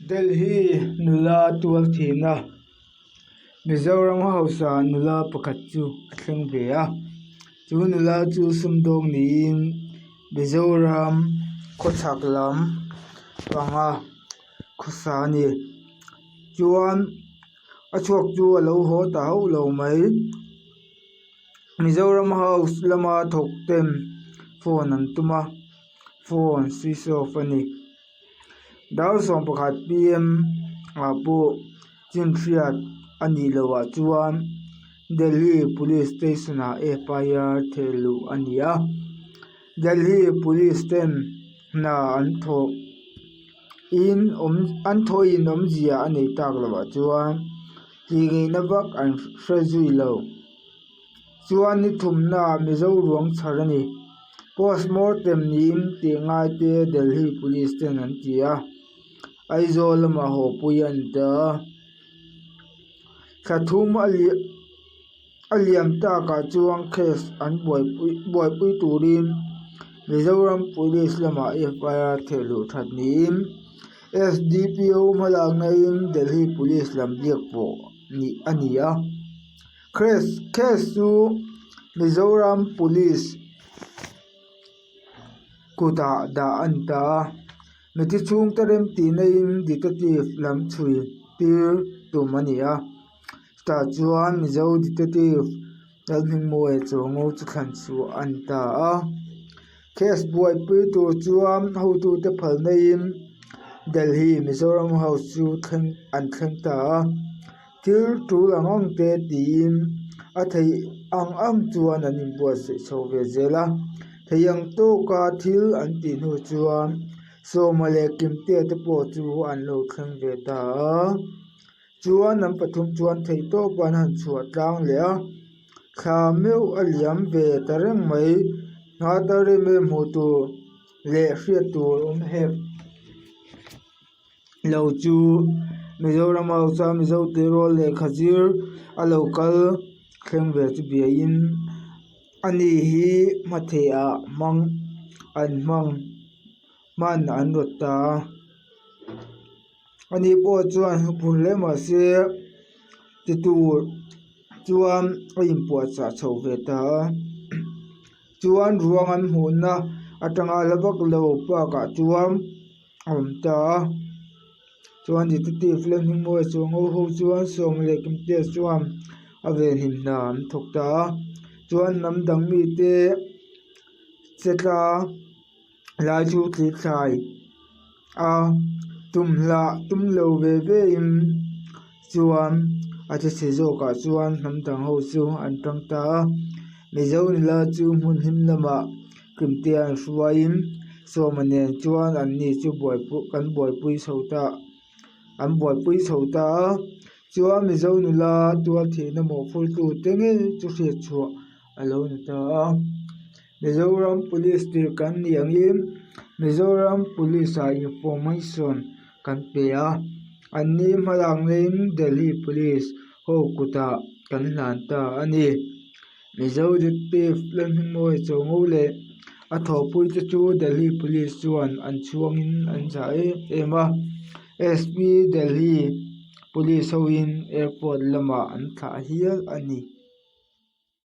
Delhi nula tual thihna Mizoram hausa nula pakhat chu a thleng ve a, chu nula chu sumdawng niin Mizoram khawchhak lam panga khawsa a ni chuan a chhuak chu a lo haw ta hauh lo mai. Mizoram house lama thawk ten phone an tum a phone switch off a ni dar 11 p m ah pawh chin hriat a nih loh ah chuan Delhi police station ah f i r theh luh a ni a Delhi police ten hna an thawh in awm an thawh in awmzia a nei tak loh ah chuan. Tih ngeihna vak an hre zui lo. Chuan ni thumnaah Mizo ruang chhar a ni. Postmortem niin tih ngai te Delhi Police ten an ti a. Aizawl lamah hawpui a ni ta a. Thla thum a a liam takah chuan case an buaipui buaipui turin Mizoram Police lamah FIR thehluh that niin S_D_P_O hmalakna in Delhi Police lam biak pawh nih a ni a case case chu Mizoram Police kutah dah a ni ta a mitthi chhungte remtihna in detective lam chhui tir tum a ni a. Chutah chuan Mizo detective Lalhmingmawia Chuango chu thlan chhuah a ni ta a. Case buaipui tur chuan hotute phal neiin Delhi Mizoram House chu thleng an thleng ta a. Thil tul ang ang te tiin a theih ang ang chuan an inbuatsaih chho ve zel a. Thei ang tawka thil an tih hnu chuan Sawma leh Kimtea te pawh chu an lo thleng ve ta a. Chuan an pathum chuan theihtawp an han chhuah tlang leh a, thla meuh a liam ve ta reng mai. Nghata rem em hmuh tur leh hriat tur awm hek lo chu Mizoram house a Mizo tirawl lehkha zir a lo kal thleng ve chu biain ani hi hmatheh ah hmang an hmang hman an rawt ta a. Ani pawh chuan huphurh hle mah se ti tur chuan a inpuahchah chho ve ta a chuan ruang an hmuhna atanga la vak lo park ah chuan a awm ta a chuan detective Lalhmingmawia chuang ho ho chuan sawm leh kimte chuan a venhim hna an thawk ta a chuan hnam dang mite che tla. Lai chu thli thlai a tum hlah tum lo ve ve in chuan a che chhe zawk ah chuan hnam dang ho chu an tang ta a mizo nula chu hmun hlim lamah kimte an hruai in sawma nen chuan an ni chu buaipui kan buaipui chho ta an buaipui chho ta a chuan mizo nula tual thihna mawhphurtu te ngei chu hriat chhuah a lo ni ta a. Mizoram Police tir kan nih angin Mizoram Police ah information kan pe a, anni hmalak neiin Delhi Police ho kutah kan hlan ta a ni. Mizo Detective Lalhmingmawia Chawngo leh a thawhpui te chu Delhi Police chuan an chhuangin an zah em em a, SP Delhi Police hoin airport lamah an thlah hial a ni.